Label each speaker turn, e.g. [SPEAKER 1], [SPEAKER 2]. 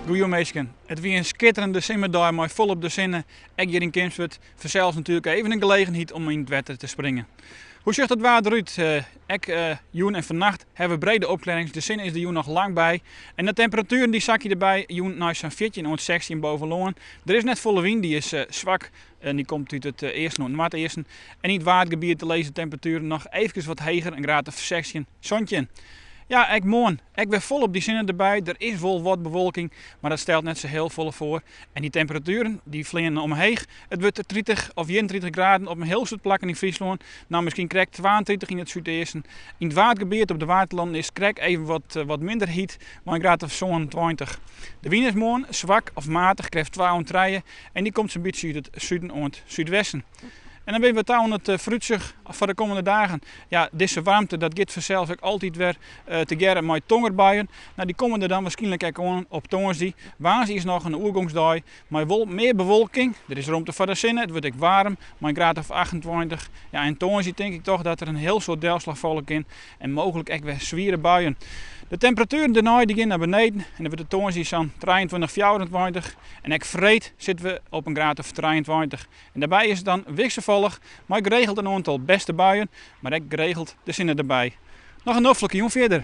[SPEAKER 1] Goeie minsken. It wie in skitterende simmerdei mei folop de sinne, ek hjir yn Kimswert. Fansels natuerlik even in gelegenheid om yn it wetter te springen. Hoe sjocht it waar derút? Ek jûn en fannacht hawwe we brede opklearrings. De sinne is der jûn noch lang by. En de temperatueren dy sakje derby jûn nei sa'n 14 oant 16 boven lân. Der is net folle wyn, dy is swak en dy komt út it easten oant noardeasten. En yn it Waadgebiet lizze de temperatueren noch eefkes wat heger, in graad of 16, 17. Ja, ek moarn, ek wer folop dy sinne derby. Der is wol wat bewolking, mar dat stelt net sa hiel folle foar. En dy temperatueren, dy fleane omheech. It wurdt 30 of 31 graden op in hiel soad plakken yn Fryslân. No, miskien krekt 32 yn it súdeasten. Yn it Waadgebiet op de Waadlannen is it krekt even wat minder hyt, mei in graad of 27. De wyn is moarn swak of matich, krêft 2 oant 3 en dy komt sa'n bytsje út it suden oant súdwesten. En dan binne we ta oan it foarútsjoch foar de kommende dagen. Ja, dizze waarmte dat giet fansels ek altyd wer tegearre mei tongerbuien. No, dy komme der dan wierskynlik ek oan op tongersdei. Woansdei is noch in oergongsdei mei wol mear bewolking. Der is romte foar de sinne, it wurdt ek waarm mei in graad of 28. Ja, en tongersdei tink ik toch dat der in hiel soad delslach falle kin en mooglik ek wer swiere buien. De temperatueren dêrnei dy gean nei beneden en dan wurdt it tongersdei sa'n 23, 24. En ek freed sitte we op in graad of 23. En dêrby is it dan wikselfallich mei geregeld in oantal bêste buien, mar ek geregeld de sinne derby. Noch in noflike jûn fierder.